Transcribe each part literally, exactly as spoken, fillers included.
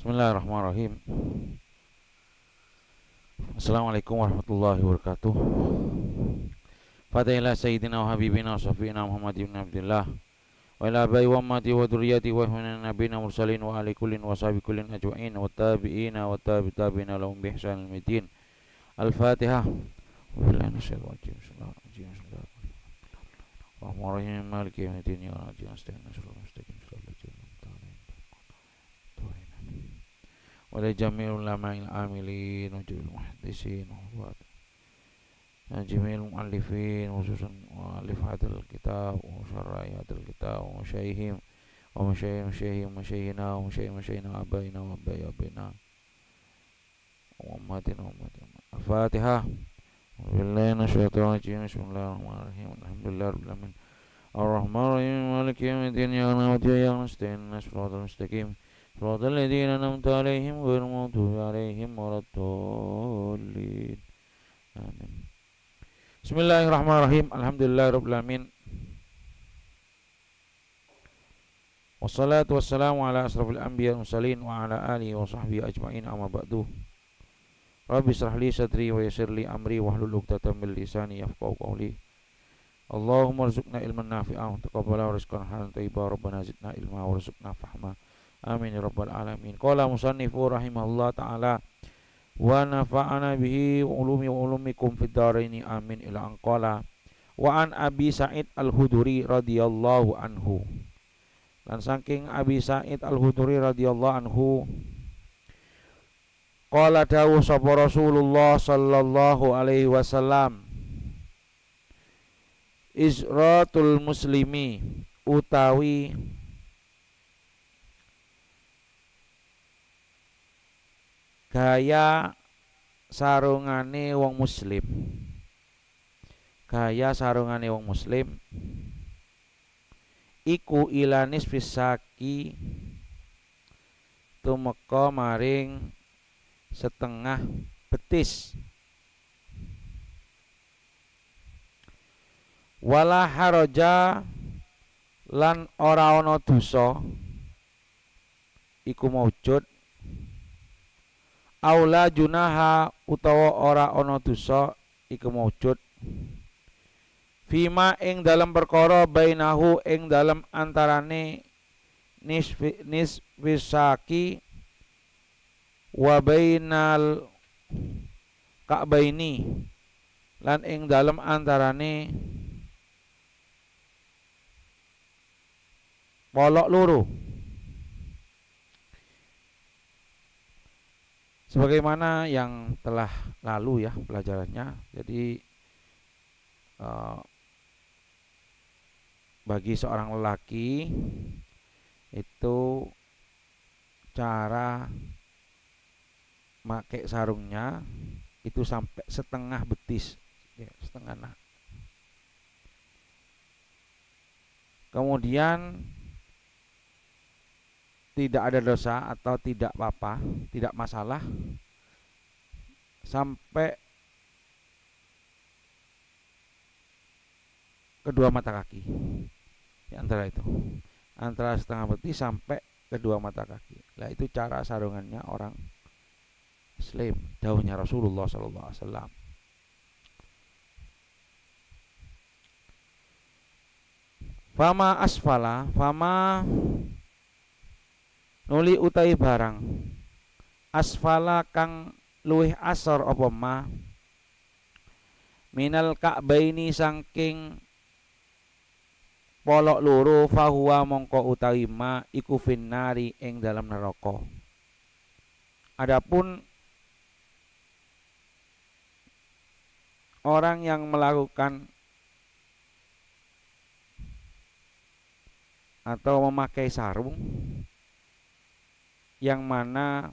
Bismillahirrahmanirrahim. Assalamualaikum warahmatullahi wabarakatuh. Fatihah ila Sayyidina wa Habibina wa Syafi'ina Muhammad ibn Abdillah, wa ila abai wa ummati wa dzurriyyati wa ikhwanina nabiyina mursalin wa ali kullin wa sahbi kullin ajma'in wa tabi'ina wa tabi' tabi'ina lahum bi ihsan ilmiddin. Al-Fatihah. Bismillahirrahmanirrahim. Maliki yaumiddin. Iyyaka na'budu wa iyyaka nasta'in. Shiratal mustaqim. Shiratal ladzina an'amta 'alaihim. Wa ila jami'il ulama'il amilin wa jami'il muhaddisin wa huffaz. Wa jami'il mu'allifin, khususan mu'allif hadzal kitab wa syurrahi hadzal kitab wa masyayikhihim wa masyayikhihim wa masyayikhina wa masyayikhina wa abaina wa abai abaina. Ummatina, ummatina. Al-Fatihah. Bismillahirrahmanirrahim. Bismillahirrahmanirrahim. Alhamdulillahirabbil alamin. Arrahmanirrahim. Maliki yaumiddin. Iyyaka na'budu wa iyyaka nasta'in. Shiratal mustaqim. Shiratal ladzina an'amta 'alaihim ghairil maghdubi 'alaihim waladdallin. Amin. Bismillahirrahmanirrahim. Alhamdulillahirabbil alamin. Wassalatu wassalamu ala asyrafil anbiya wal mursalin wa ala alihi wa sahbihi ajma'in, amma ba'du. Rabbi israh li sadri wa yassir li amri wahlul 'uqdatam min lisani yafqahu qawli. Allahumma rzuqna ilman nafi'a wa taqabbala wa rizqan halalan thayyiba. Rabbana zidna ilma warzuqna fahma. Amin ya rabbal alamin. Qala musannifu rahimahullah ta'ala, wa nafa'ana bihi wa ulumi wa ulumikum fid daraini, amin, ila an qala, wa an Abi Sa'id Al-Khudri radhiyallahu anhu. Lan saking Abi Sa'id Al-Khudri radhiyallahu anhu, qala, dawuh sapa Rasulullah sallallahu alaihi wasallam, izratul muslimi, utawi gaya sarungane wong muslim. Gaya sarungane wong muslim iku ila nisfis saqi, tumeka maring setengah betis. Wala haraja, lan ora ana dosa, iku maujud. Aula junaha, utawa ora ana dosa, iku maujud. Fima, ing dalem perkara, bainahu, ing dalem antarane nisfi-, nisfis saqi wa bainal ka'baini, lan ing dalem antarane polo' loro. Sebagaimana yang telah lalu ya pelajarannya. Jadi, eh, bagi seorang lelaki itu cara make sarungnya itu sampai setengah betis, ya, setengah nah. Kemudian tidak ada dosa atau tidak apa-apa, tidak masalah sampai kedua mata kaki. Di antara itu, antara setengah betis sampai kedua mata kaki. Lah, itu cara sarungannya orang muslim, dawuhnya Rasulullah sallallahu alaihi wasallam. Fama asfala, fama nuli utawi barang, asfala kang luwih asor apa ma, minal ka'baini sangking polo' loro, fahuwa mongko utawi ma iku finnari ing dalam neraka. Adapun orang yang melakukan atau memakai sarung yang mana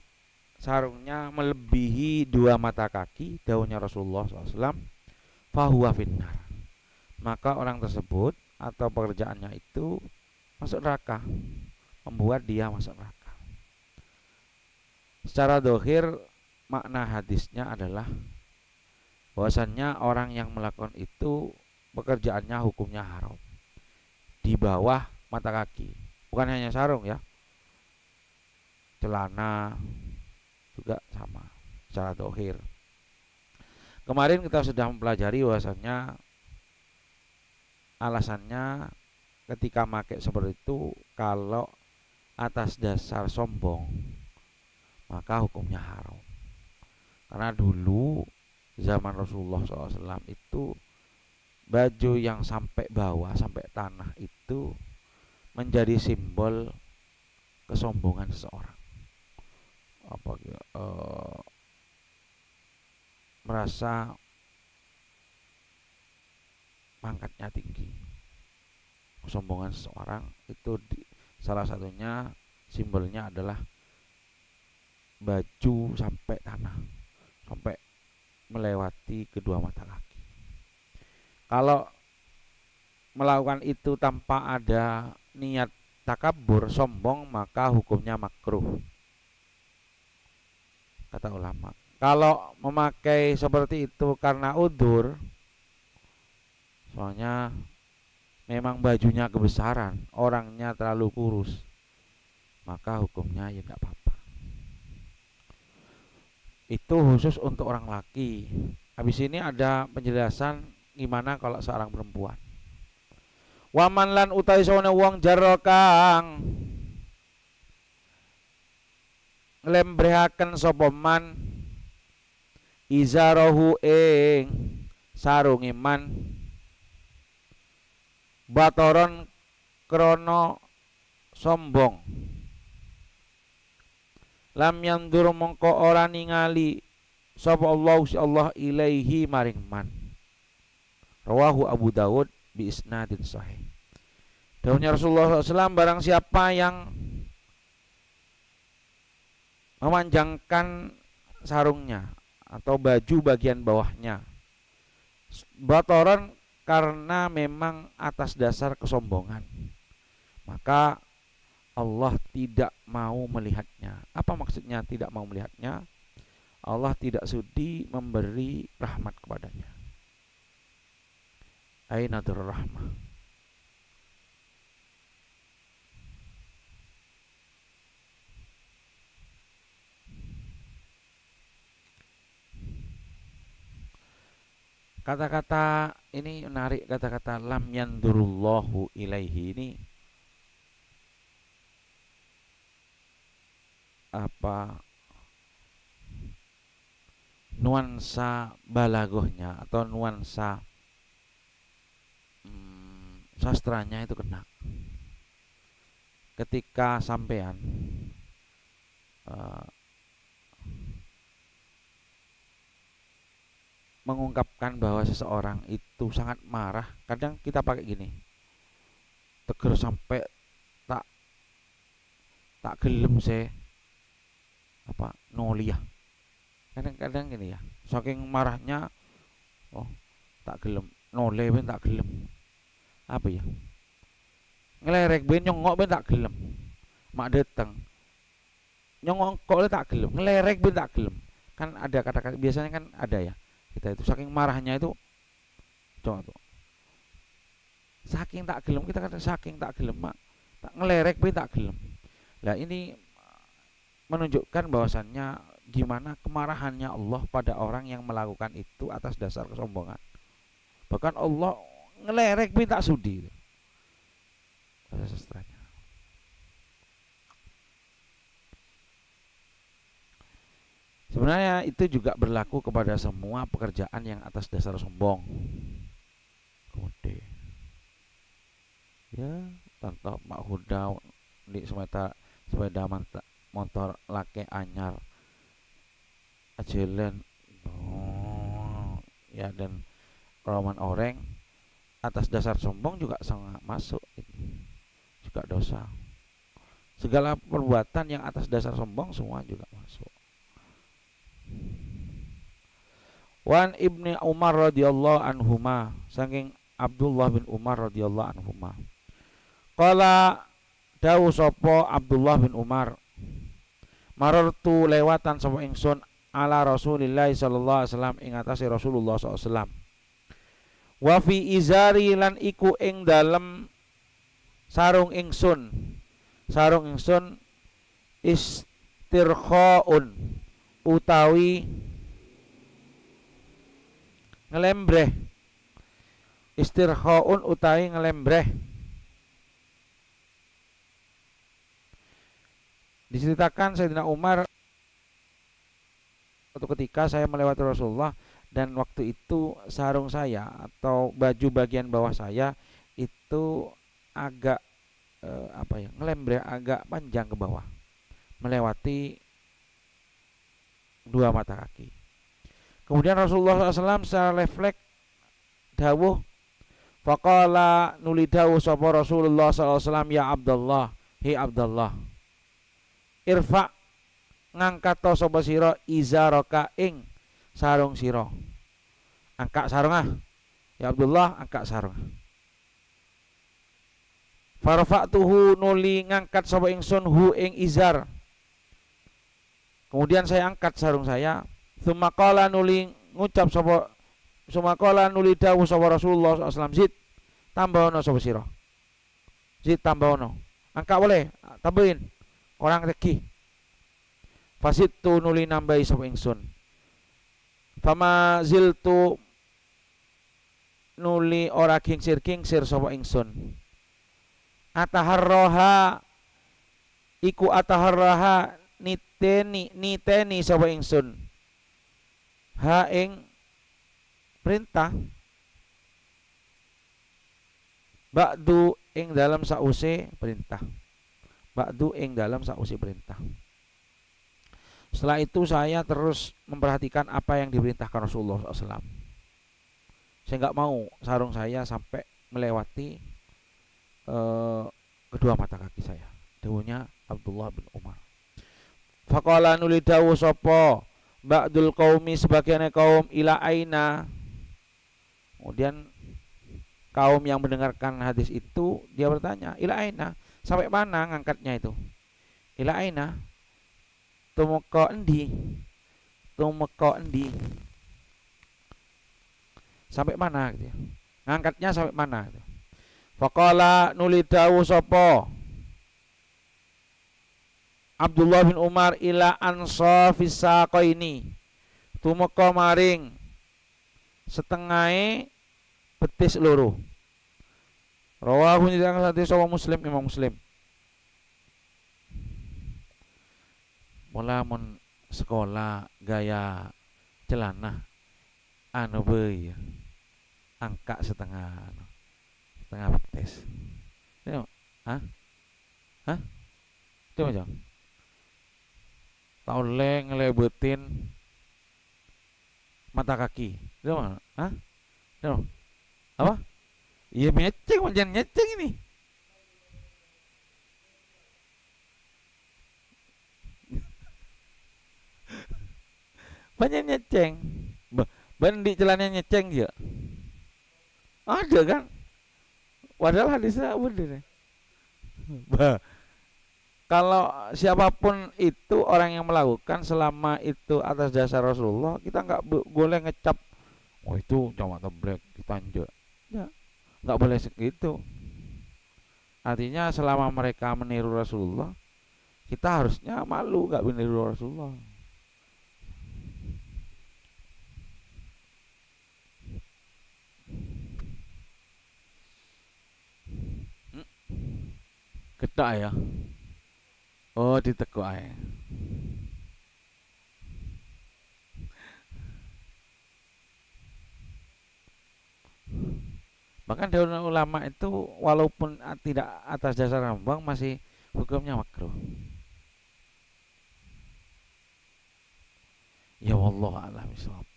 sarungnya melebihi dua mata kaki, dawuhnya Rasulullah sallallahu alaihi wasallam, "Fahuwa finnar." Maka orang tersebut atau pekerjaannya itu masuk neraka, membuat dia masuk neraka. Secara dohir, makna hadisnya adalah bahwasannya orang yang melakukan itu pekerjaannya hukumnya haram. Di bawah mata kaki. Bukan hanya sarung ya. celana juga sama secara dohir. Kemarin kita sudah mempelajari bahwasanya alasannya ketika make seperti itu, kalau atas dasar sombong, maka hukumnya haram. Karena dulu zaman Rasulullah sallallahu alaihi wasallam itu baju yang sampai bawah, sampai tanah itu menjadi simbol kesombongan seseorang. Apa ya, eh, merasa pangkatnya tinggi. Kesombongan seseorang itu di, salah satunya simbolnya adalah baju sampai tanah, sampai melewati kedua mata kaki. Kalau melakukan itu tanpa ada niat takabur, sombong, maka hukumnya makruh. Kata ulama. Kalau memakai seperti itu karena udzur, soalnya memang bajunya kebesaran, orangnya terlalu kurus, maka hukumnya ya nggak apa-apa. Itu khusus untuk orang laki. Habis ini ada penjelasan gimana kalau seorang perempuan. Waman lan utawi sawana wong jarra kang nglembrehaken sapa man izarahu ing sarunge man batoron krana sombong. Lam yandur mongko ora ningali sapa Allah, Gusti Allah, ilaihi maring man. Rawahu Abu Daud bi isnadin sahih. Dawuhnya Rasulullah sallallahu alaihi wasallam, barang siapa yang memanjangkan sarungnya atau baju bagian bawahnya, batoron karena memang atas dasar kesombongan, maka Allah tidak mau melihatnya. Apa maksudnya tidak mau melihatnya? Allah tidak sudi memberi rahmat kepadanya. Aina rahmah. Kata-kata ini menarik, kata-kata "lam yandurullahu ilaihi" ini apa nuansa balaghahnya atau nuansa, mm, sastranya itu kena. Ketika sampean, eh, mengungkapkan bahwa seseorang itu sangat marah, kadang kita pakai gini, "Teger sampai tak, tak gelem se, apa, noleh ya." Kadang-kadang gini ya, saking marahnya, "Oh, tak gelem, noleh ben tak gelem." Apa ya? Ngelerek ben nyongok ben tak gelem. Mak dateng. Nyongok engko' le tak gelem, ngelerek ben tak gelem. Kan ada kata-kata, biasanya kan ada ya. Kita itu saking marahnya itu, coba tuh. Saking tak gelem, kita kata saking tak gelem, Mak. Tak ngelerek ben tak gelem. Lah, ini menunjukkan bahwasannya gimana kemarahannya Allah pada orang yang melakukan itu atas dasar kesombongan. Bahkan Allah ngelerek ben tak sudi. Bahasa sastranya. Sebenarnya itu juga berlaku kepada semua pekerjaan yang atas dasar sombong. Kemudian, ya, contoh Mak Huda di sepeda, sepeda manta-, motor lake anyar. Ajhâlân. Oh, ya, dan kalau man orèng atas dasar sombong juga sangat masuk ini. Juga dosa. Segala perbuatan yang atas dasar sombong semua juga masuk. Wan Ibni Umar radhiyallahu anhuma, saking Abdullah bin Umar radhiyallahu anhuma. Qala, dawuh sapa Abdullah bin Umar, "Marartu, lewatan sapa ingsun, ala Rasulillah sallallahu alaihi wasallam, ing atase Rasulullah sallallahu alaihi wasallam. Wa fi izari, lan iku ing dalem sarung ingsun." Sarung ingsun, is-, Istirkha'un utawi nglèmbrè. Istirkha'un utawi nglèmbrè. Diceritakan Sayyidina Umar, suatu ketika saya melewati Rasulullah, dan waktu itu sarung saya atau baju bagian bawah saya itu agak, eh, apa ya, ngelembreh agak panjang ke bawah, melewati dua mata kaki. Kemudian Rasulullah sallallahu alaihi wasallam secara refleks dawuh, faqala, nuli dawuh sapa Rasulullah sallallahu alaihi wasallam, "Ya Abdullah, he Abdullah, irfa, ngangkato sapa sira izaraka ing sarung sira." Angka' sarunga. "Ya Abdullah, angka' sarunga." Farafa'tuhu, nuli ngangkat sapa ingsun hu ing izar. Kemudian saya angkat sarung saya. Tsumma qala, nuli ngucap sapa, tsumma qala, nuli dawuh sapa Rasulullah sallallahu alaihi wasallam, "Zid, tambahono sapa sira. Zid, tambahono. Angka' polè, tambahin. Korang tèngghi." Fazidtu, nuli nambahi sapa ingsun. Fama ziltu, nuli ora gingsir-gingsir sapa ingsun. Ataharraha, iku ataharraha niteni, niteni sapa ingsun. Ha ing perintah. Ba'du ing dalem sa'use perintah. Ba'du ing dalem sa'use perintah. Setelah itu saya terus memperhatikan apa yang diperintahkan Rasulullah sallallahu alaihi wasallam. Saya nggak mau sarung saya sampai melewati, eh, kedua mata kaki saya. Dawuhnya Abdullah bin Umar. Faqala, nuli dawuh sapa ba'dul qaumi, sebagiannya kaum, "Ila aina?" Kemudian kaum yang mendengarkan hadis itu, dia bertanya, "Ila aina? Sampai mana ngangkatnya itu?" "Ila aina? Tumeka endi? Tumeka endi? Sampai mana?" gitu ya. "Ngangkatnya sampai mana?" gitu. Faqala, nuli dawuh sapa Abdullah bin Umar, "Ila ansafis saqaini." Tumeka maring setengahe betis loro. Rawahu, nyandhâ'aghi hadis sapa Muslim, Imam Muslim. Mula mon sekolah gaya celana, anu bhâi, angka' setengah, anu, setengah betis. Itu, hah? Hah? Itu macam. Ta' ollè ngalèbâtin mata kaki. Itu mah, hah? Itu. Apa? Iya, mècèng, pancèn mècèng ini. Pancèn mècèng. Bâ-, bân di' celana mècèng, ya? Ada, kan? Padahal hadisnya bener, ya. Bah, kalau siapapun itu orang yang melakukan selama itu atas dasar Rasulullah, kita nggak bo-, boleh ngecap, "Oh, itu cuma teblek, kita enggak." Ya, nggak boleh segitu. Artinya, selama mereka meniru Rasulullah, kita harusnya malu nggak meniru Rasulullah. Hmm. Kethok ya. Oh, ditekuk ae. Bahkan dahulu ulama itu walaupun a-, tidak atas dasar ngambang masih hukumnya makruh. Ya, wallahu a'lam bishawab.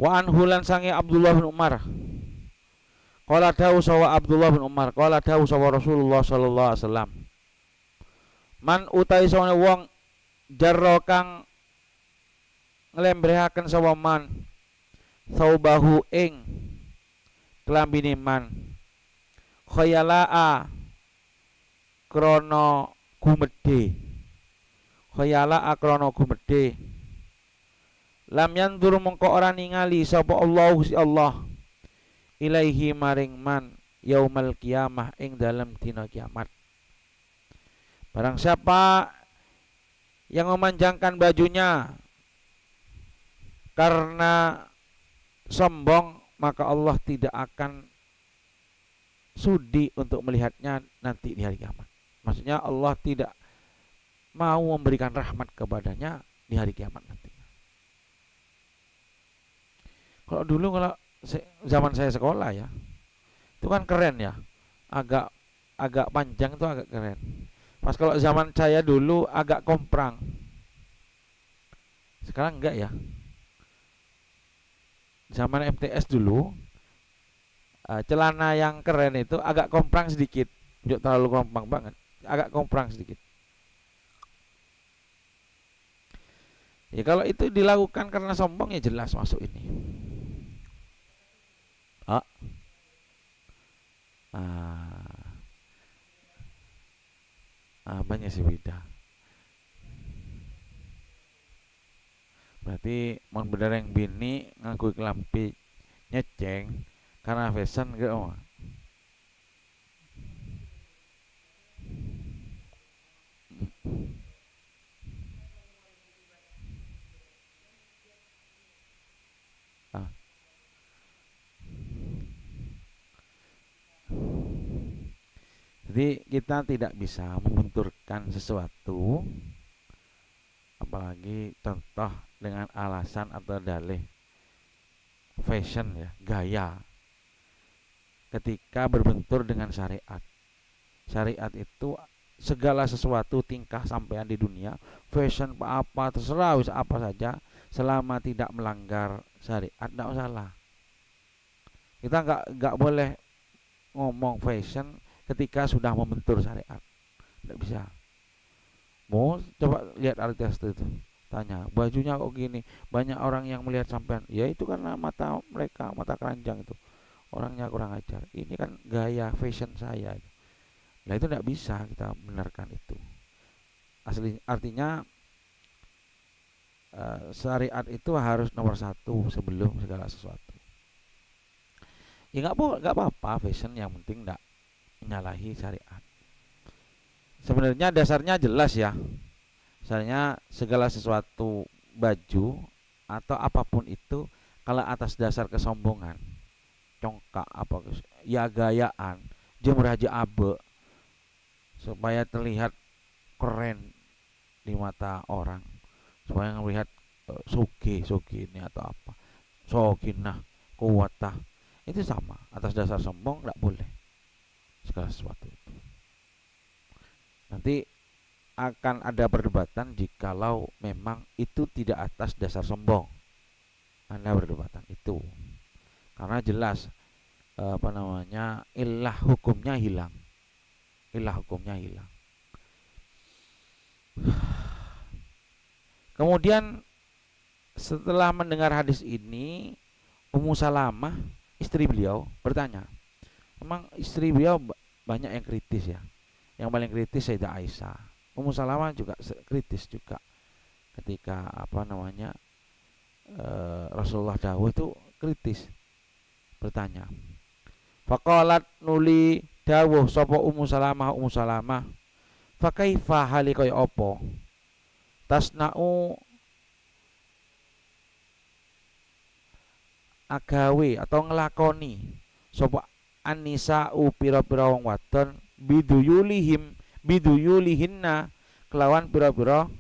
Wa anhu, lan sange Abdullah bin Umar. Qala, dawuh sapa Abdullah bin Umar, qala, dawuh sapa Rasulullah sallallahu alaihi wasallam, "Man utawi sawangane wong jarra kang nglembrehaken sapa man thaubahu ing kalambine man, khayala'a, akrana ghumeddhi. Khayala akrana ghumeddhi. Lam yandur mongko ora ningali sapa Allah, Gusti Allah, ilaihi maring man yaumal qiyamah ing dalem dina kiamat. Barang siapa yang memanjangkan bajunya karena sombong, maka Allah tidak akan sudi untuk melihatnya nanti di hari kiamat. Maksudnya, Allah tidak mau memberikan rahmat kepadanya di hari kiamat nanti. Kalau dulu, kalau se-, zaman saya sekolah ya, itu kan keren ya, agak, agak panjang itu agak keren. Pas kalau zaman saya dulu agak komprang, sekarang enggak ya. Zaman M T S dulu, eh, celana yang keren itu agak komprang sedikit, nggak terlalu komprang banget, agak komprang sedikit. Ya, kalau itu dilakukan karena sombong, ya jelas masuk ini. Ah. Ah. Apanya sih beda? Berarti mon bendher yang bini nganggo kelambi nyeceng karena fashion gitu. Ah. Jadi, kita tidak bisa membenturkan sesuatu, apalagi contoh dengan alasan atau dalih fashion ya, gaya, ketika berbentur dengan syariat. Syariat itu segala sesuatu, tingkah sampean di dunia, fashion apa, apa, terserah, wis apa saja, selama tidak melanggar syariat, ndak masalah. Kita nggak, nggak boleh ngomong fashion ketika sudah membentur syariat. Nggak bisa. Mau coba lihat artis itu. Tanya, "Bajunya kok gini? Banyak orang yang melihat sampean." Ya, itu karena mata mereka, mata keranjang itu. Orangnya kurang ajar. Ini kan gaya fashion saya itu. Nah, itu nggak bisa kita benarkan itu. Asli, artinya, eh, syariat itu harus nomor satu sebelum segala sesuatu. Ya, nggak po-, nggak apa-apa, fashion, yang penting nggak menyalahi syariat. Sebenarnya dasarnya jelas ya. Misalnya, segala sesuatu, baju atau apapun itu, kalau atas dasar kesombongan, congkak apa, ya, gayaan, jemur aja abe, supaya terlihat keren di mata orang, supaya melihat, eh, sugih, sugih ini atau apa, soginah, kuatah, itu sama, atas dasar sombong nggak boleh segala sesuatu itu. Nanti akan ada perdebatan jikalau memang itu tidak atas dasar sombong. Ada perdebatan itu. Karena jelas, eh, apa namanya, illah hukumnya hilang. Illah hukumnya hilang. Kemudian, setelah mendengar hadis ini, Ummu Salamah, istri beliau, bertanya. Memang istri beliau ba-, banyak yang kritis ya. Yang paling kritis Sayyidah Aisyah. Ummu Salamah juga se-, kritis juga. Ketika, apa namanya, eh, Rasulullah dawuh itu kritis. Bertanya. Faqalat, nuli dawuh sapa Ummu Salamah, Ummu Salamah, "Fa kaifa, hale kaya apa? Tasna'u, agawe atau nglakoni sapa an-nisa'u, pira-pira wong wadon, biduyulihim, biduyulihinna, kelawan pira-pira,"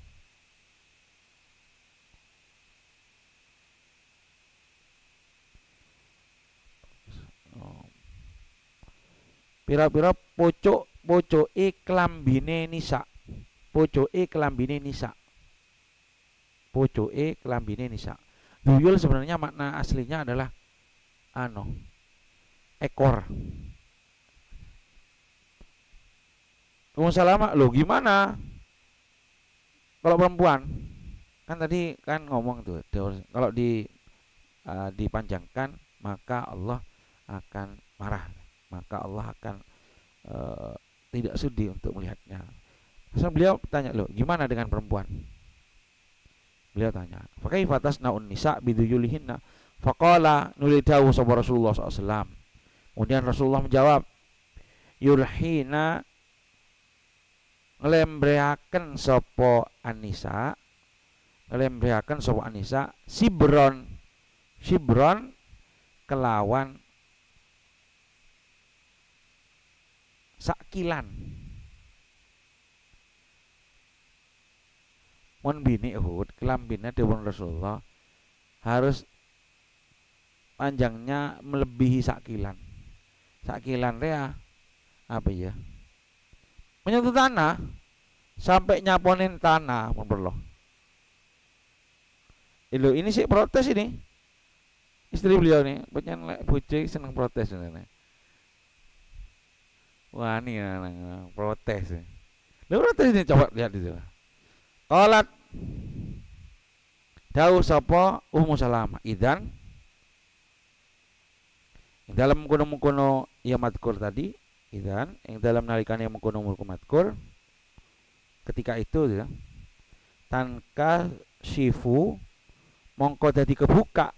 pira-pira pucuk-pucuke kelambine nisa'. Pucuke kelambine nisa'. Pucuke kelambine nisa'. Duyul sebenarnya makna aslinya adalah, anu, ekor. Ummu Salamah, "Loh, gimana kalau perempuan?" Kan tadi kan ngomong tuh, dia harus, kalau di, eh, dipanjangkan, maka Allah akan marah. Maka Allah akan, eh, tidak sudi untuk melihatnya. Terus beliau tanya, "Loh, gimana dengan perempuan?" Beliau tanya, "Fa kaifa tasna'un nisa' bidhuyulihinna?" Faqala, nuli dawuh sapa Rasulullah sallallahu alaihi wasallam. Kemudian Rasulullah menjawab, "Yurhina, nglembreyaken sapa an-nisa, nglembreyaken sapa an-nisa, sibron, sibron kelawan sakilan." Mon binè', Hud, kalambhina dhâbuna Rasulullah harus panjangnya melebihi sakilan. Sakilan rèya apa, ya? Menyentuh tanah, sampai nyaponin tanah, mon perlu. Lho, ini sih protes ini. Istri beliau nih, pancen lek bojo iki seneng protes ini. Wah, ini yang protes. Lha, protes ini, coba lihat itu. Qalat, dawuh sapa Ummu Salamah, "Idzan," ing dalem kono-mengkono ya madkur tadi, idzan, ing dalem nalikane mengkono-mengkono madkur, ketika itu, ya, tankasyifu, mongko dadi kebuka,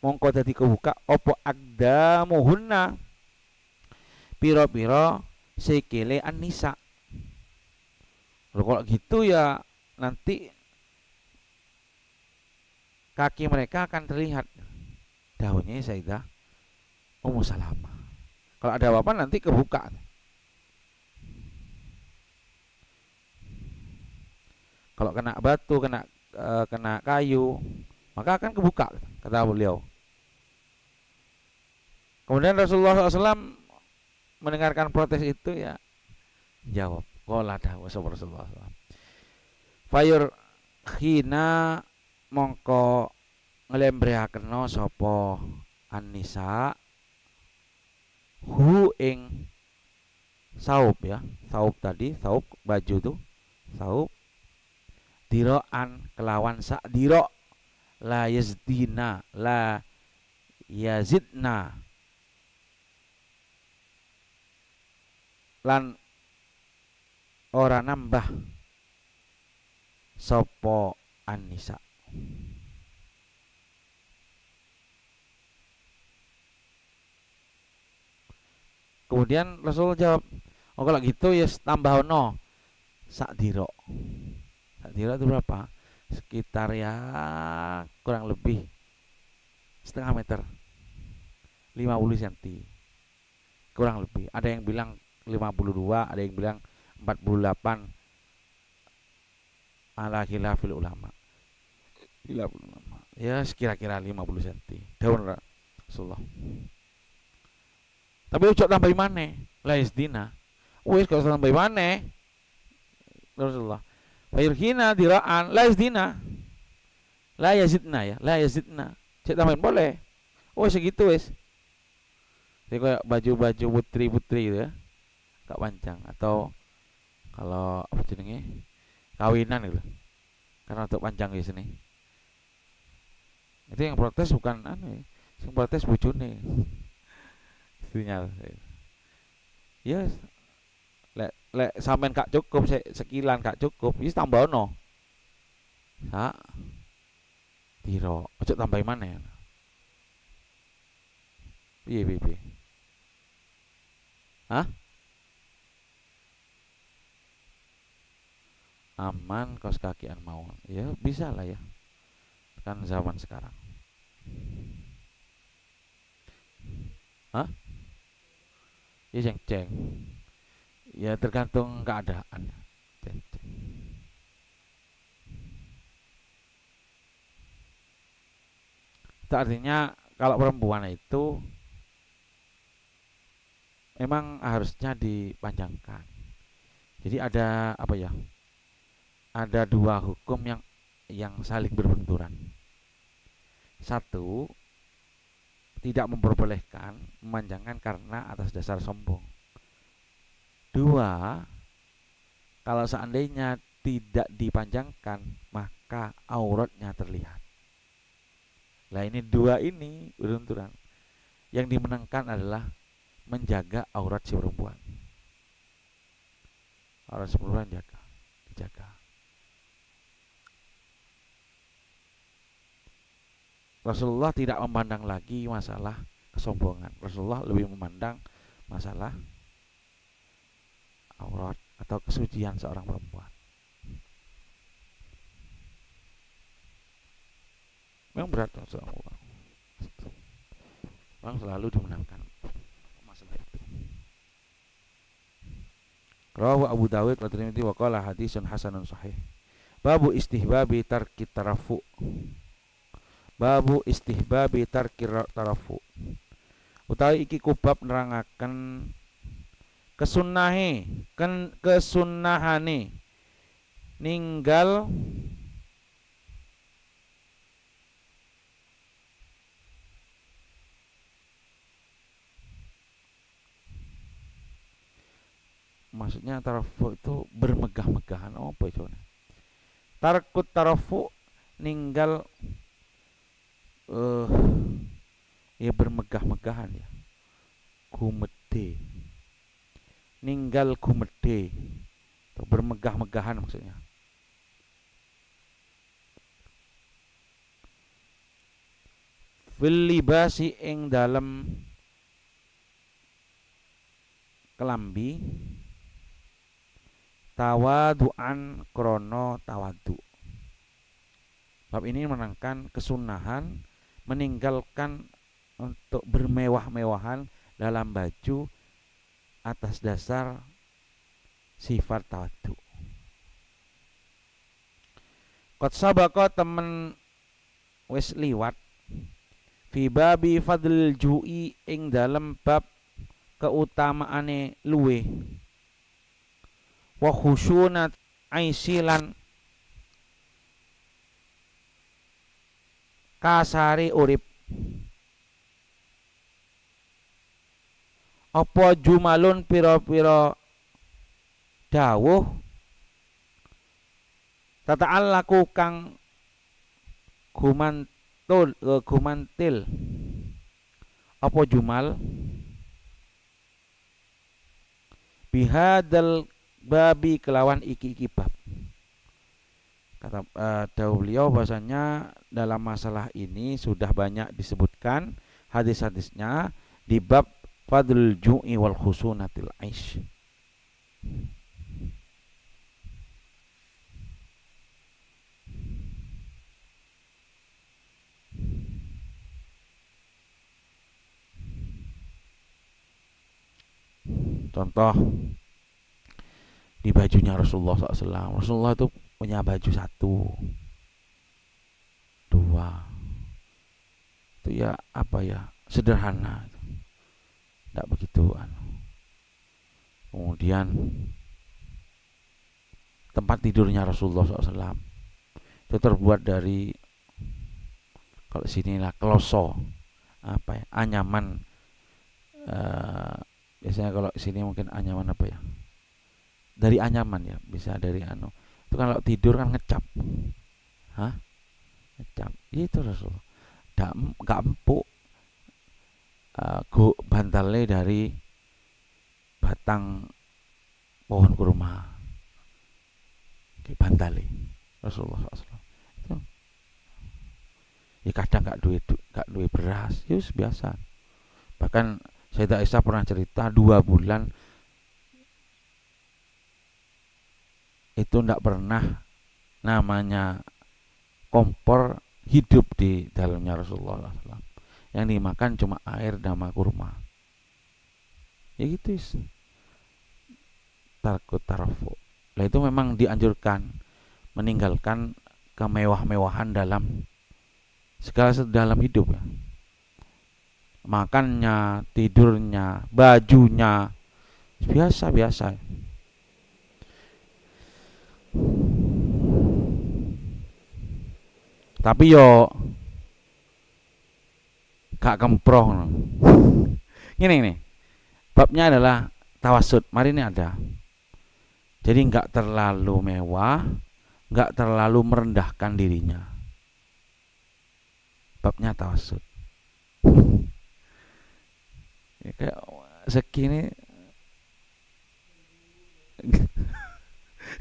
mongko dadi kebuka apa aqdamuhunna, pira-pira sikile an-nisa. Loh, kalau gitu ya nanti kaki mereka akan terlihat. Dawuhnya Sayyidah Ummu Salamah. Kalau ada apa-apa nanti kebuka. Kalau kena batu, kena, eh, kena kayu, maka akan kebuka, kata beliau. Kemudian Rasulullah sallallahu alaihi wasallam mendengarkan protes itu, ya, jawab. Qala, dawuh sapa Rasulullah sallallahu alaihi wasallam, "Fayurkhina, mongko nglembreyakenno sapa an-nisa, hu ing saub, ya, saub tadi, saub baju tuh, saub, diro'an kelawan sak diro', la yazdina, la yazidna, lan ora nambah sapa an-nisa." Kemudian Rasul jawab, "Oh, kalau gitu ya tambah ono sak diro'." Sak diro' itu berapa? Sekitar, ya, kurang lebih setengah meter. Lima puluh senti. Kurang lebih. Ada yang bilang lima puluh dua, ada yang bilang empat puluh delapan. Ala khilafil ulama. Khilafil ulama. Ya, sekira-kira lima puluh senti. Dawuh Rasulullah. Tapi ojo tambahi manè. La yazdina. Wis, gak usah tambahi manè. Rasulullah. Fayurkhina dira'an. La yazdina. La yazidna, ya. La yazidna. Cek tambahin boleh. Oh, segitu, wis. Jadi kayak baju-baju putri-putri gitu, ya. Agak panjang. Atau kalau, apa jenenge, kawinan gitu. Karena untuk panjang di sini. Itu yang protes bukan anu, ya. Yang protes bojone. Istrinya. Ya, lek, lek sampean gak cukup, se-, sekilan gak cukup, wis tambahono. Sak diro, ojo tambahi manè. Piye, piye, piye? Hah? Aman, kaos kakian mawon. Ya, bisa lah ya. Kan zaman sekarang. Hah? Ya, ceng-ceng. Ya, tergantung keadaan. Ceng-ceng. Itu artinya kalau perempuan itu memang harusnya dipanjangkan. Jadi ada apa ya? Ada dua hukum yang, yang saling berbenturan. Satu, tidak memperbolehkan memanjangkan karena atas dasar sombong. Dua, kalau seandainya tidak dipanjangkan, maka auratnya terlihat. Lah, ini dua ini berbenturan. Yang dimenangkan adalah menjaga aurat si perempuan. Orang sepuluh orang jaga, dijaga. Rasulullah tidak memandang lagi masalah kesombongan. Rasulullah lebih memandang masalah aurat atau kesucian seorang perempuan. Memang berat, Masya Allah. Orang selalu dimenangkan masalah itu. Rawahu Abu Dawud wa Tirmidzi wa qala hadisun hasanun sahih. Babu istihbabi tarki tarafu. Babu istihbabi tarki ra-, tarafu. Utawi iki kubab nerangaken kesunnahe, ken-, kesunnahane ninggal Maksudnya tarafu' itu bermegah-megahan. Apa itu? Tarkut tarafu' ninggal, eh, ya bermegah-megahan ya. Gumedhe. Ninggal gumedhe. Itu bermegah-megahan maksudnya. Fil libasi ing dalem kalambi, tawadu'an krana tawadhu'. Bab ini menerangkan kesunahan meninggalkan untuk bermewah-mewahan dalam baju atas dasar sifat tawadhu'. Qad sabaqa temen wis liwat, fi babi fadlil ju'i ing dalem bab keutamaane luwe, wa khusyunat aisi lan kasare urip. Apa jumalun pira-pira dawuh tata'allaku kang gumantul, eh, gumantil? Apa jumal? Bihadzal babi kelawan iki-iki bab. Kata, eh, dawuh beliau bahwasanya dalam masalah ini sudah banyak disebutkan hadis-hadisnya di bab fadlul ju'i wal khusunatil aish. Contoh, di bajunya Rasulullah sallallahu alaihi wasallam. Rasulullah itu punya baju satu, dua. Itu ya, apa ya, sederhana. Tidak begitu, anu. Kemudian, tempat tidurnya Rasulullah sallallahu alaihi wasallam itu terbuat dari, kalau sini lah, kloso, apa ya, anyaman. Eh, biasanya kalau sini mungkin anyaman apa ya? Dari anyaman ya, bisa dari anu. Itu kan kalau tidur kan ngecap. Hah? Ngecap. Itu Rasulullah. Ndak em-, nggak empuk. Eh, gu-, bantalnya dari batang pohon kurma. Oke, bantale Rasulullah sallallahu alaihi wasallam. Itu. Ya, kadang nggak duwe du-, nggak duwe beras, ya wis, biasa. Bahkan Sayyidah Aisyah pernah cerita, dua bulan itu ndak pernah namanya kompor hidup di dalamnya Rasulullah sallallahu alaihi wasallam. Yang dimakan cuma air sama kurma. Ya gitu, is. Tarkut tarafu'. Lah, itu memang dianjurkan meninggalkan kemewah-mewahan dalam segala se-, dalam hidup, ya. Makannya, tidurnya, bajunya, biasa-biasa. Tapi yo gak kempro, ngono. Ngene, ngene. Babnya adalah tawasud. Mari ini ada. Jadi nggak terlalu mewah, nggak terlalu merendahkan dirinya. Babnya tawasud. Ya, kayak segini.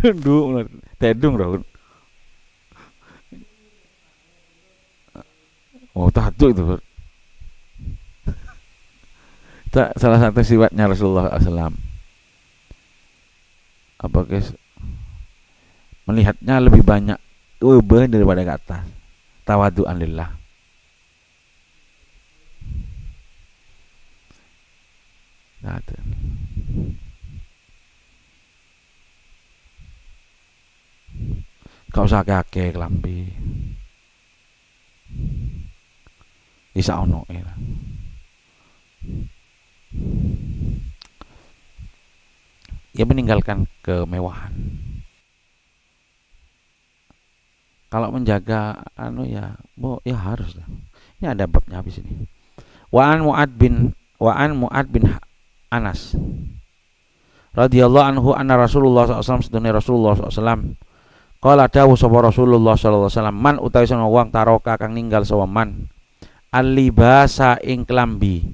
Ndu', tèdung, bro. Oh, tawadhu' itu, bro. Sa-, salah satu sifatnya Rasulullah sallallahu alaihi wasallam. Apa, guys? Melihatnya lebih banyak ke bawah daripada ke atas. Tawadhu'an lillah. Nah, itu. Gak usah akè-akè kalambhi. Isa ono'è lah. Ya, meninggalkan kemewahan. Kalau menjaga, anu, ya, bo-, ya harus lah. Ini ada babnya habis ini. Wa an Mu'ad bin, wa an Mu'ad bin Anas radhiyallahu anhu anna Rasulullah sallallahu alaihi wasallam, setuhune Rasulullah sallallahu alaihi wasallam, qala, dawuh sapa Rasulullah sallallahu alaihi wasallam, "Man utawi sanga wong taroka kang ninggal sapa man, al-libasa ing kelambi,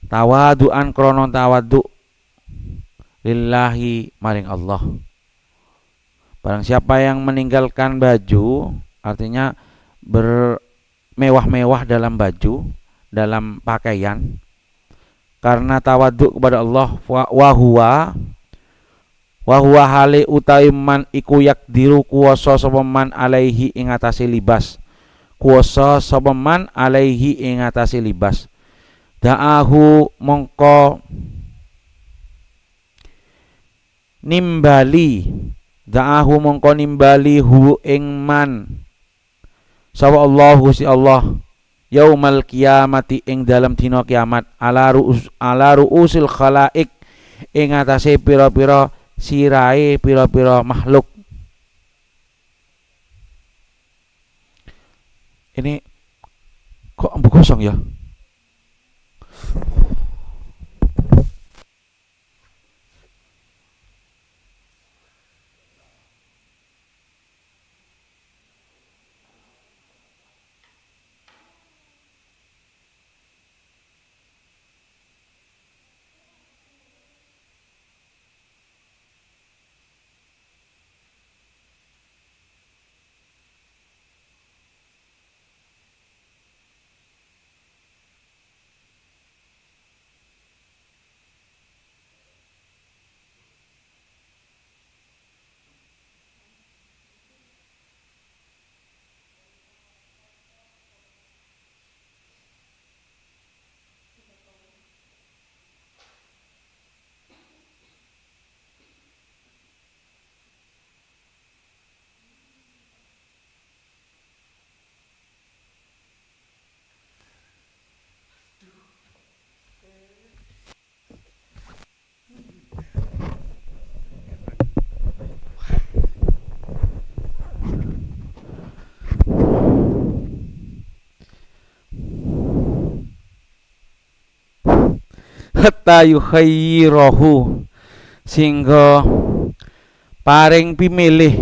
tawadu'an krana tawadhu lillahi maring Allah." Barang siapa yang meninggalkan baju, artinya bermewah-mewah dalam baju, dalam pakaian, karena tawadhu kepada Allah, wa, wa huwa, wa huwa hale utawi man iku yaqdiru kuwasa sapa man alaihi ing atase libas. Kuwasa sapa man alaihi ing atase libas. Da'ahu mongko nimbali, da'ahu mongko nimbali hu ing man. Sapa Allah, Gusti Allah, yaumal qiyamati, ing dalem dina kiamat, ala ru'us-, ala ru'usil khalaik, ing atase pira-pira sirae pira-pira makhluk. Ini kok ambu kosong ya? Hatta yukhayyirahu, sehingga paring pimilih,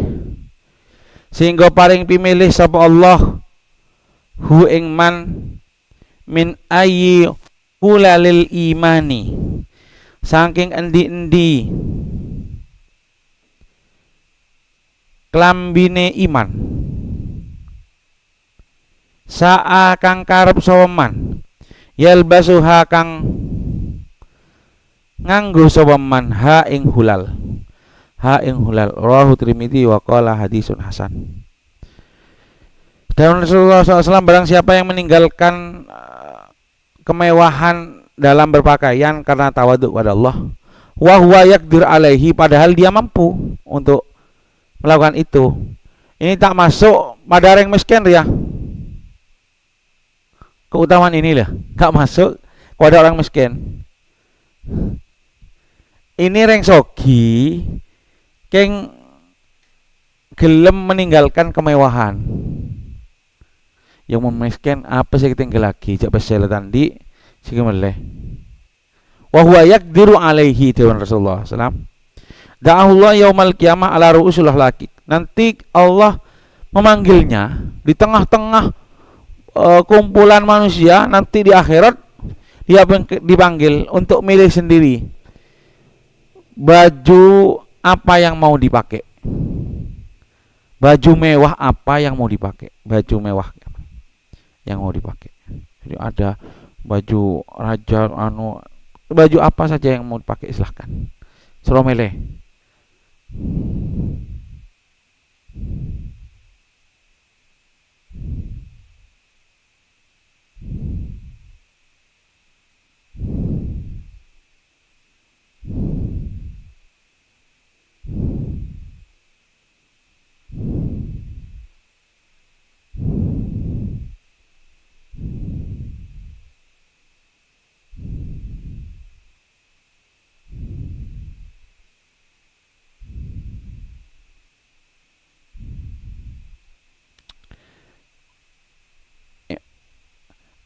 sehingga paring pimilih sapa Allah hu ing man min ayyi hulalil imani, saking endi-endi klambine iman. Sa'a kang karep sapa man, yalbasuha kang nganggo sapa man ha ing hulal. Ha ing hulal. Rawahu Tirmidzi wa qala hadisun hasan. Dan Rasulullah sallallahu alaihi wasallam, barang siapa yang meninggalkan, eh, kemewahan dalam berpakaian karena tawadhu pada Allah, wa huwa yaqdir alaihi, padahal dia mampu untuk melakukan itu. Ini tak masuk pada orang miskin, ya. Keutamaan ini, lah, tak masuk kepada orang miskin. Ini reng sogi, keng gelem meninggalkan kemewahan. Yang mau miskin, apa sih kita lagi? Jak pecel tadi, sih meleh. Wa huwa yaqdiru alaihi, dewan Rasulullah sallam. Da'ahullah yaumal qiyamah ala ru'usul khalaiq. Nanti Allah memanggilnya di tengah-tengah, eh, kumpulan manusia nanti di akhirat, dia peng-, dipanggil untuk milih sendiri baju apa yang mau dipakai? Baju mewah apa yang mau dipakai? Baju mewah yang mau dipakai. Jadi ada baju raja, anu, baju apa saja yang mau dipakai, silahkan. Soro mele.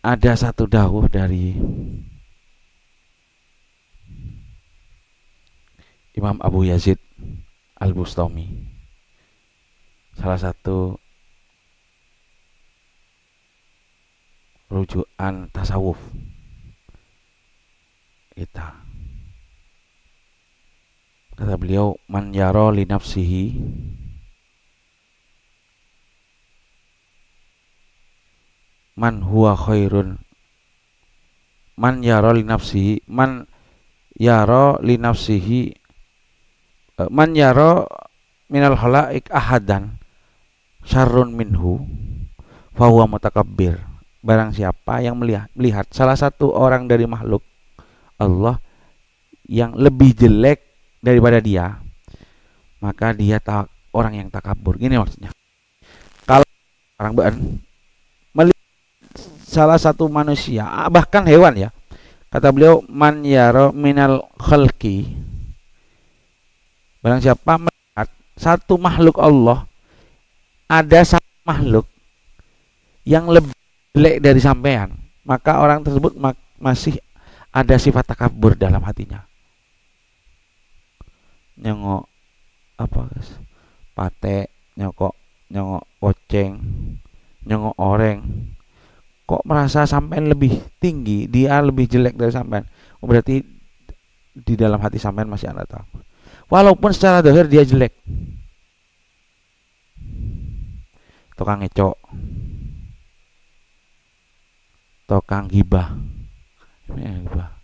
Ada satu dawuh dari Imam Abu Yazid Al-Bustami, salah satu rujukan tasawuf kita. Kata beliau, "Man yara li nafsihi, man huwa khairun, man yara li nafsihi, man yara li nafsihi, eh, man yara minal khalaik ahadan syarrun minhu, fahuwa mutakabbir." Barang siapa yang melihat, melihat salah satu orang dari makhluk Allah yang lebih jelek daripada dia, maka dia ta-, orang yang takabur. Gini maksudnya. Kalau orang ba'an melihat salah satu manusia, bahkan hewan ya, kata beliau, "Man yara minal khalqi," barang siapa melihat satu makhluk Allah, ada satu makhluk yang lebih jelek dari sampean, maka orang tersebut mak-, masih ada sifat takabur dalam hatinya. Nyongo' apa, guys? Pate', nyoko', nyongo' koceng, nyongo' oreng. Kok merasa sampean lebih tinggi, dia lebih jelek dari sampean? Oh, berarti di dalam hati sampean masih ada takabur. Walaupun secara zahir dia jelek. Tokang ngecok. Tokang ghibah. Ini ghibah.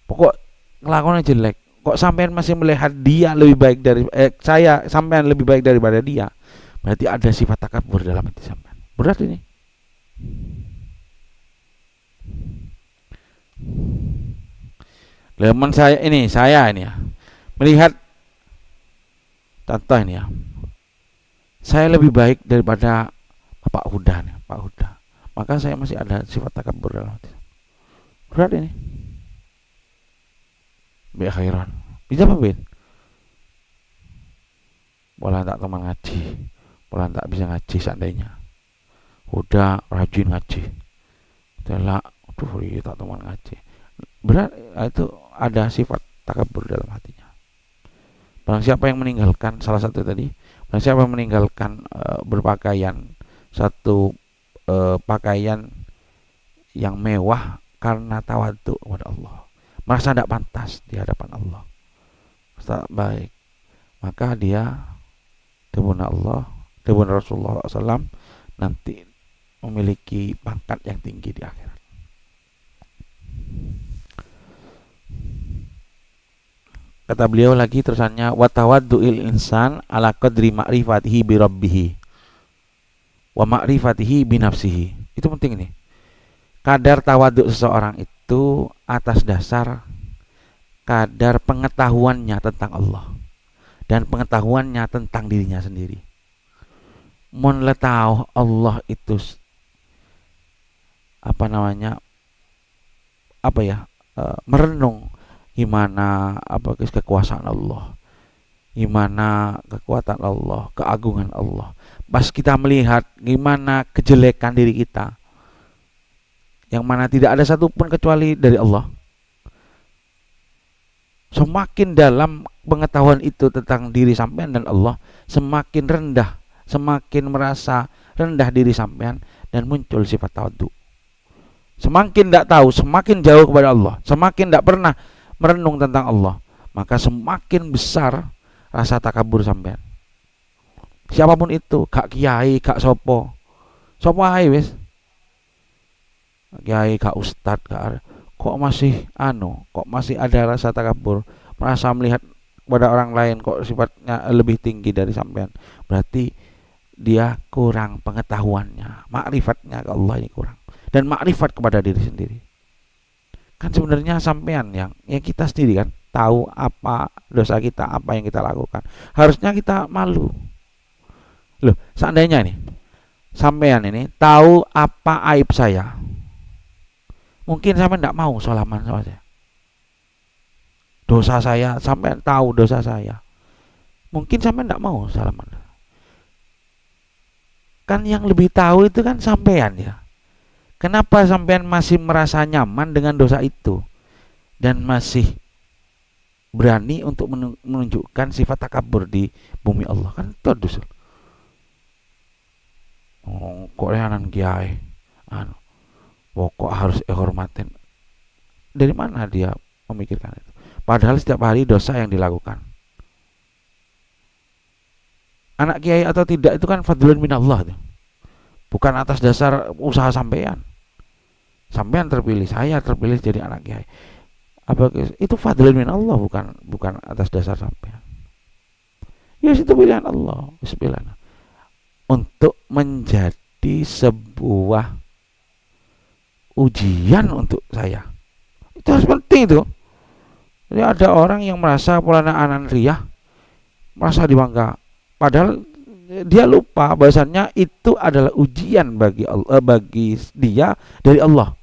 Pokok ngelakonnya jelek. Kok sampean masih melihat dia lebih baik dari, eh, saya, sampean lebih baik daripada dia? Berarti ada sifat takabur dalam hati sampean. Berat ini. Lah, men saya ini, saya ini ya, melihat contoh ini ya, saya lebih baik daripada Bapak Huda nih, Pak Huda. Maka saya masih ada sifat takabur dalam hati. Berat ini. Bi khairan. Bisa apa, Bin? Pola ta' toman ngaji. Pola ta' bisa ngaji seandainya. Huda rajin ngaji. Tela, aduh, iya ta' toman ngaji. Berat, itu ada sifat takabur dalam hatinya. Barang siapa yang meninggalkan, salah satu tadi, barang siapa yang meninggalkan, eh, berpakaian satu, eh, pakaian yang mewah karena tawadhu kepada Allah, merasa tidak pantas di hadapan Allah, merasa baik, maka dia, dhâbuna Allah, dhâbuna Rasulullah sallallahu alaihi wasallam, nanti memiliki pangkat yang tinggi di akhirat. Kata beliau lagi terusannya, "Wa tawaddu'il insan ala qadri ma'rifatihi bi rabbihi, wa ma'rifatihi bi nafsihi." Itu penting ini. Kadar tawaduk seseorang itu atas dasar kadar pengetahuannya tentang Allah dan pengetahuannya tentang dirinya sendiri. Mon la tao Allah itu s-, apa namanya, apa ya, eh, merenung gimana, apa, kes-, kekuasaan Allah, gimana kekuatan Allah, keagungan Allah. Pas kita melihat gimana kejelekan diri kita, yang mana tidak ada satu pun kecuali dari Allah. Semakin dalam pengetahuan itu tentang diri sampean dan Allah, semakin rendah, semakin merasa rendah diri sampean dan muncul sifat tawadhu. Semakin tidak tahu, semakin jauh kepada Allah, semakin tidak pernah merenung tentang Allah, maka semakin besar rasa takabur sampèyan. Siapapun itu, gak kiai, gak sopo. Sopo ae wis. Kiai, gak ustad, gak ar-, kok masih anu, kok masih ada rasa takabur, merasa melihat kepada orang lain kok sifatnya lebih tinggi dari sampèyan. Berarti dia kurang pengetahuannya, makrifatnya ke Allah ini kurang. Dan makrifat kepada diri sendiri. Kan sebenarnya sampèyan yang, yang kita sendiri kan tahu apa dosa kita, apa yang kita lakukan. Harusnya kita malu. Loh, seandainya ini, sampèyan ini tahu apa aib saya. Mungkin sampèyan ndak mau salaman sama saya. Dosa saya, sampèyan tahu dosa saya. Mungkin sampèyan ndak mau salaman. Kan yang lebih tahu itu kan sampèyan, ya. Kenapa sampèyan masih merasa nyaman dengan dosa itu? Dan masih berani untuk menu-, menunjukkan sifat takabur di bumi Allah. Kan itu dus. Oh, kok rè anan kiai? Anu, pokok harus èhormatin. Dari mana dia memikirkan itu? Padahal setiap hari dosa yang dilakukan. Anak kiai atau tidak itu kan fadlun minallah tuh. Bukan atas dasar usaha sampèyan. Sampèyan terpilih, saya terpilih jadi anak kiai. Apa ke-, itu fadlun minallah, bukan, bukan atas dasar sampèyan. Ya, itu pilihan Allah, wis pilihan. Untuk menjadi sebuah ujian untuk saya. Itu harus penting itu. Jadi ada orang yang merasa polana anan riyah, merasa dibangga. Padahal dia lupa bahwasannya itu adalah ujian bagi Allah, eh, bagi dia dari Allah.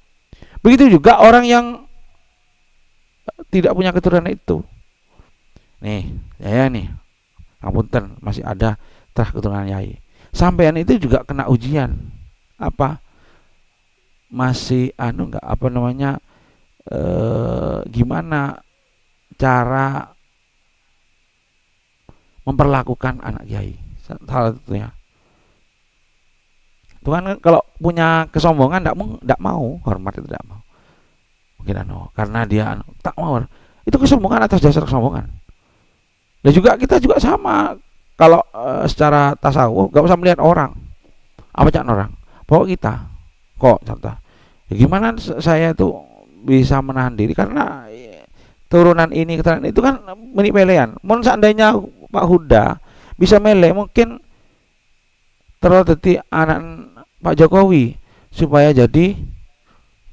Begitu juga orang yang tidak punya keturunan itu. Nih, saya nih, ngapunten, masih ada terah keturunan yai. Sampèyan itu juga kena ujian. Apa? Masih anu nggak, apa namanya, eh, gimana cara memperlakukan anak kiai? Sa-, salah satunya. Itu kan kalau punya kesombongan, ndak mung-, ndak mau hormat itu, ndak mau. Mungkin anu, karena dia anu, tak mau. Itu kesombongan atas dasar kesombongan. Dan juga kita juga sama. Kalau, eh, secara tasawuf, nggak usah melihat orang. Apa ca'na orang? Pokok kita. Kok, contoh. Ya, gimana s-, saya itu bisa menahan diri? Karena, eh, turunan ini, keturunan itu kan meni pèlèyan. Mon seandainya Pak Huda bisa mèlè, mungkin terus dadi anak Pak Jokowi supaya jadi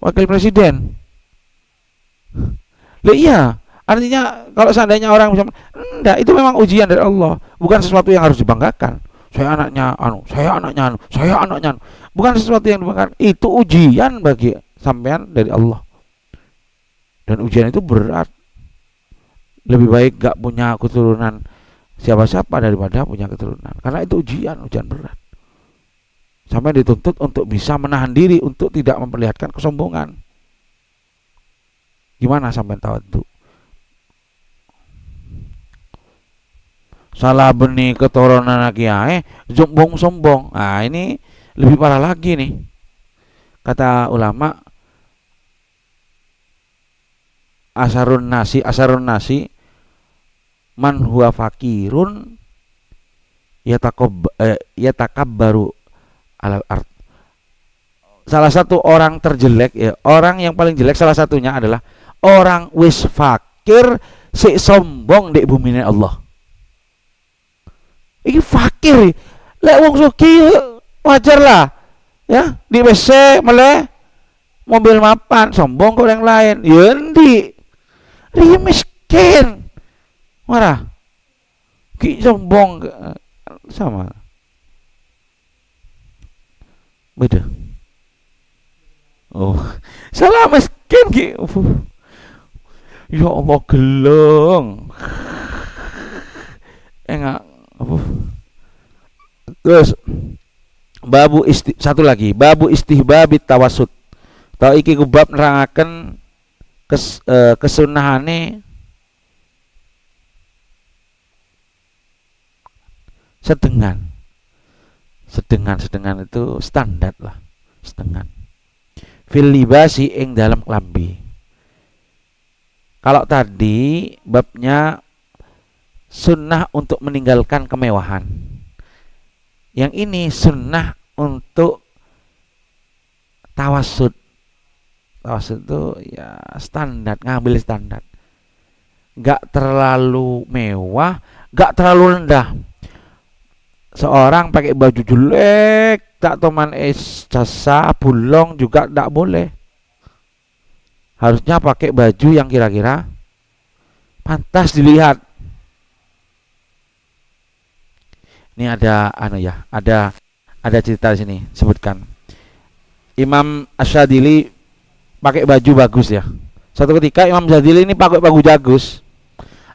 wakil presiden. Lah iya, artinya kalau seandainya orang bisa, enggak, itu memang ujian dari Allah, bukan sesuatu yang harus dibanggakan. Saya anaknya anu, saya anaknya anu, saya anaknya anu. Bukan sesuatu yang dibanggakan, itu ujian bagi sampèyan dari Allah. Dan ujian itu berat. Lebih baik gak punya keturunan siapa-siapa daripada punya keturunan. Karena itu ujian, ujian berat. Sampèyan dituntut untuk bisa menahan diri, untuk tidak memperlihatkan kesombongan. Gimana sampèyan tawadhu? Sala bânnè keturunan kiyaè, sombong-sombong. Nah, ini lebih parah lagi nih. Kata ulama, asarun nasi, asarun nasi, man huwa fakirun yatakob-, eh, yatakabbaru alal ard. Salah satu orang terjelek, ya, orang yang paling jelek salah satunya adalah orang wis fakir sè sombong di bumine Allah. Iki fakir. Lek wong sugih wajar lah. Ya, di W C mele mobil mapan, sombong ke orang lain. Ya endi? Dia miskin. Marah. Ki sombong ke-, sama. Beda. Oh, salah miskin ki. Ya Allah, geleng. Enggak, apa? Terus, babu isti-, satu lagi, babu istihbabit tawassut. Tau iki ku bab nerangaken kes-, eh, kesunahane sedengan. Sedengan, sedengan itu standar lah. Sedengan. Fil libasi, ing dalam kelambi. Kalau tadi babnya sunnah untuk meninggalkan kemewahan. Yang ini sunnah untuk tawassut. Tawassut itu ya standar, ngambil standar. Nggak terlalu mewah, nggak terlalu rendah. Seorang pakai baju jelek, tak toman es jasa bulong juga nggak boleh. Harusnya pakai baju yang kira-kira pantas dilihat. Ini ada anu ya, ada ada cerita di sini, sebutkan. Imam Asy-Syadzili pakai baju bagus ya. Suatu ketika Imam Syadzili ini pakai baju bagus.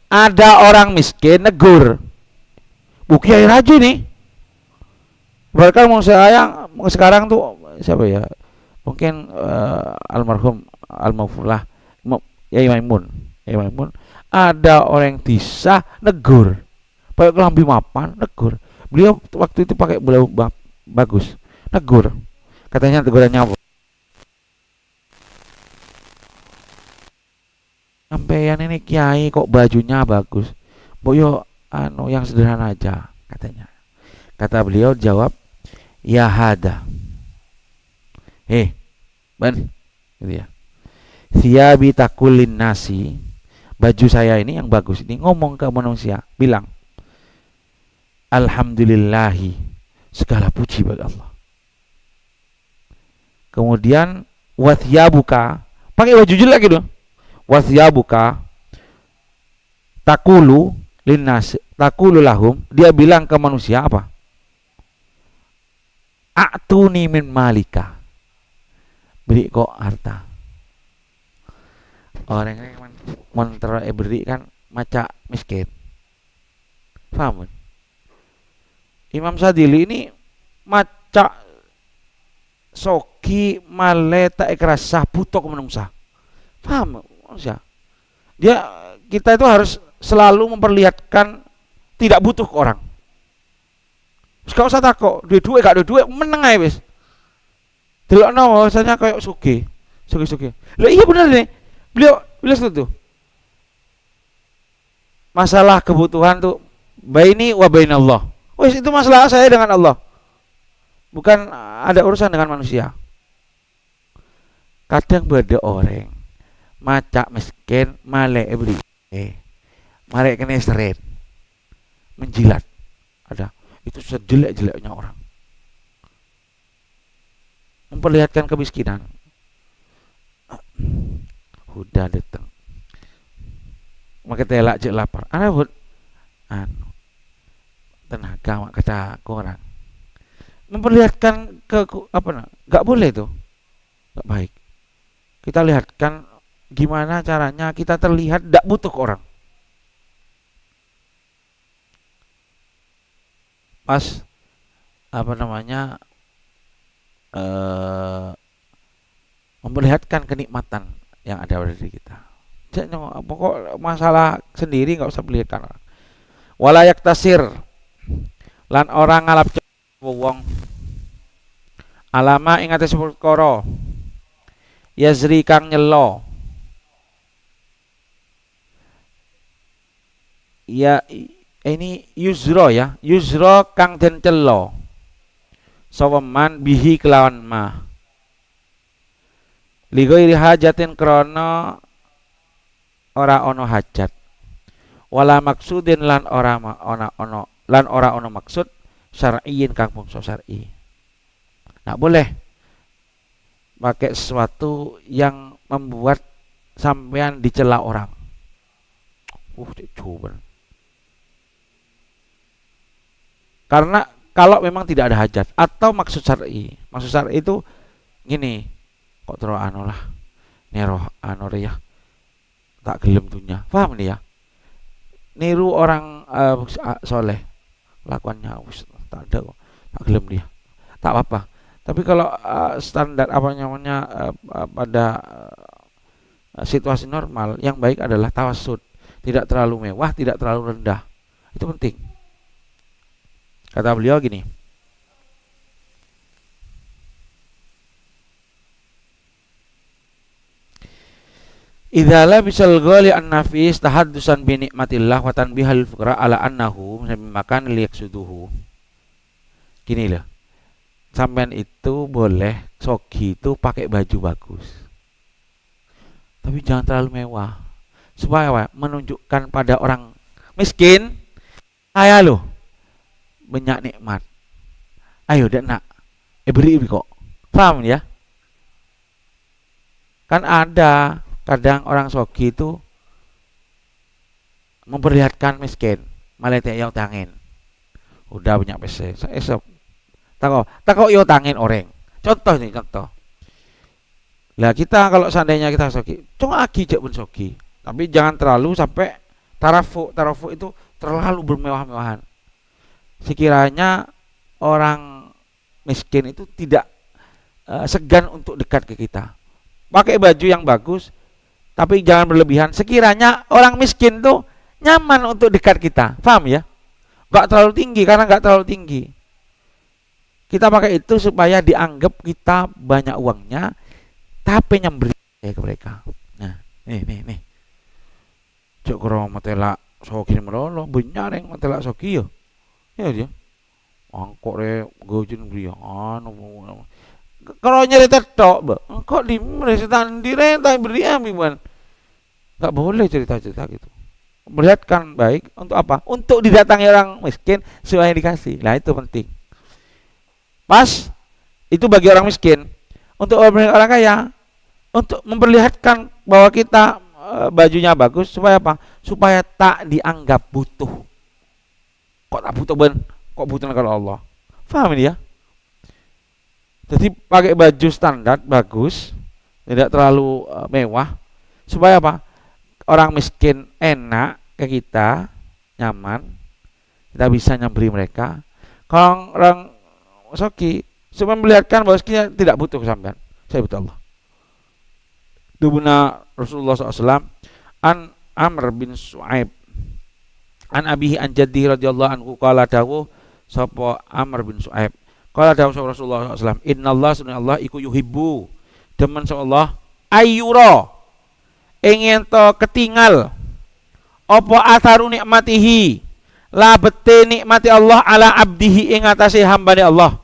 Ada orang miskin negur. "Bu Kiai Raji nih." Bahkan mau saya, mau sekarang tuh siapa ya? Mungkin eh, almarhum, almarhumlah Mo- Yai Maimun. Yai Maimun. Ada orang desa negur. Pakai kelambi mapan, negur. Beliau waktu itu pakai baju ba- bagus. Negur. Katanya tegurannya apa? "Sampeyan ini kiai kok bajunya bagus? Mbok yo anu yang sederhana aja," katanya. Kata beliau jawab, "Ya hada. Heh, ban," gitu ya. "Thiyabi takulin nasi, baju saya ini yang bagus ini ngomong ke manusia, bilang, 'Alhamdulillahi, segala puji bagi Allah.'" Kemudian, "Wathiyabuka," pakai baju jelek gitu. "Wathiyabuka takulu linnas, takulu lahum," dia bilang ke manusia apa? "A'tuni min malika." Beri kok harta. Orang ini mon terro eberi kan maca miskin. Paham? Imam Sadili ini maca sogi male ta' ekarasa buto ka manungsa. Paham? Manungsa. Dia, kita itu harus selalu memperlihatkan tidak butuh ke orang. Wis gak usah tako, duwe-duwe gak duwe-duwe, meneng ae wis. Delokno bahwasanya kayak sugih, sugih-sugih. Lah iya bener nih. Beliau, beliau setuju. Masalah kebutuhan tuh baini wa bainallah. Wis, itu masalah saya dengan Allah. Bukan ada urusan dengan manusia. Kadang bâdâ orèng maca' mèskèn, malè èbèrri', eh, marè kènè' sèrèt, menjilat. Ada, itu sejelek-jeleknya orang. Memperlihatkan kemiskinan. Huda dâteng. Makè tèla' cè' lapar. Ana, Bud? Anu, tenaga ma' kata kurang. Memperlihatkan ke, ku-, apa na-, nggak boleh itu. Nggak baik. Kita lihatkan gimana caranya kita terlihat ndak butuh ke orang. Pas, apa namanya, eh, memperlihatkan kenikmatan yang ada pada diri kita. Cek nyong-, pokok masalah sendiri nggak usah perlihatkan orang. Wala yaktasir, lan ora ngalap wong. Alama ing atase perkara. Yazri kang nyello. Ya, i-, ini yuzra ya, yuzra kang den cello. Sapa man bihi kelawan ma. Li ghairi hajatin krana ora ana hajat. Wala maksudin lan ora ma-, ana, ana, lan ora ana maksud syar'iyyin kang bangsa syar'i. Ndak boleh pakai sesuatu yang membuat sampean dicela orang. Uh, cek jawaban. Karena kalau memang tidak ada hajat atau maksud syar'i, maksud syar'i itu gini, kok terus anu lah, nero anu rè ya, tak gelem dunya. Paham nih ya? Niru orang, eh, a-, soleh, lakuannya, "Wis, tak ada kok, tak gelem dia." Tak apa-apa. Tapi kalau, eh, standar apa namanya, eh, eh, pada, eh, situasi normal, yang baik adalah tawasud. Tidak terlalu mewah, tidak terlalu rendah. Itu penting. Kata beliau gini, Idza labisal ghali an-nafis tahaddusan bi ni'matillah wa tanbihal fuqara ala annahu mimma kana liyaqsuduhu. Gini loh, sampean itu boleh sogi itu pakai baju bagus, tapi jangan terlalu mewah. Supaya apa? Menunjukkan pada orang miskin, saya loh banyak nikmat. Ayo dek nak, eh beri kok. Paham ya? Kan ada kadang orang sogi itu memperlihatkan miskin, malah tak yautangin. Udah banyak pèssè, sa- esok tako tako yautangin orang. Contoh nih, contoh. Lah kita kalau seandainya kita sogi, cuma agi cek pun sogi. Tapi jangan terlalu sampai tarafu. Tarafu itu terlalu bermewah-mewahan. Sekiranya orang miskin itu tidak eh, segan untuk dekat ke kita. Pakai baju yang bagus, tapi jangan berlebihan. Sekiranya orang miskin tuh nyaman untuk dekat kita, paham ya? Nggak terlalu tinggi, karena nggak terlalu tinggi. Kita pakai itu supaya dianggap kita banyak uangnya, tapi nyambri ke mereka. Nah, nih, nih, nih. Cek karo matela sogi malolo, banyak yang matela sogi ya. Ya dia. Angkok re gojin beliau anu. Kalau nyerita tok, Mbak. Engkau di mana setan di renta beri ambil bukan. Nggak boleh cerita-cerita gitu. Melihatkan baik untuk apa? Untuk didatangi orang miskin supaya dikasih. Nah, itu penting. Pas itu bagi orang miskin. Untuk orang orang kaya, untuk memperlihatkan bahwa kita eh, bajunya bagus supaya apa? Supaya tak dianggap butuh. Kok tak butuh ben? Kok butuh kalau Allah? Paham ini ya? Jadi pakai baju standar bagus, tidak terlalu eh, mewah, supaya apa? Orang miskin enak ke kita, nyaman, kita bisa nyambri mereka. Kalau orang sogi, supaya memperlihatkan bahwa soginya tidak butuh ke sampean, saya butuh Allah. Dubuna Rasulullah sallallahu alaihi wasallam an Amr bin Su'aib. An abihi an jaddi radhiyallahu anhu qala dawuh sapa Amr bin Su'aib. Qala dawuh sapa Rasulullah sallallahu alaihi wasallam, "Innallaha sunna Allah iku yuhibbu." Demen sapa Allah ayyura ing ento ketingal apa atharu nikmatihi labete nikmati Allah ala abdihi ing atase hambane Allah.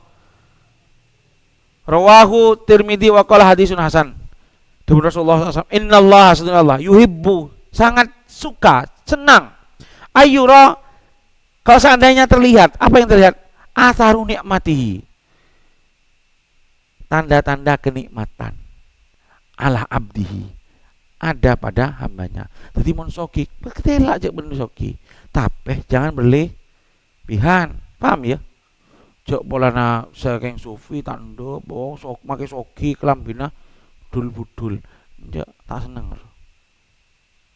Rawahu Tirmidzi wa qala hadisun hasan. Dawuh Rasulullah sallallahu alaihi wasallam, "Innallaha," sesungguhnya Allah, "yuhibbu," sangat suka, senang. Ayyura, kalau seandainya terlihat, apa yang terlihat? Atharu nikmatihi. Tanda-tanda kenikmatan. Ala abdihi. Ada pada hambanya. Jadi mon sogi, ketela aja bener sogi. Tapi jangan berlebihan. Paham ya? Jok polana saking sufi tak ndep, oh sok make sogi kelambina dul-budul. Ndak, tak seneng.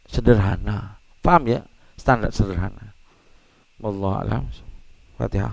Sederhana. Paham ya? Standar sederhana. Wallahu a'lam. Fatihah.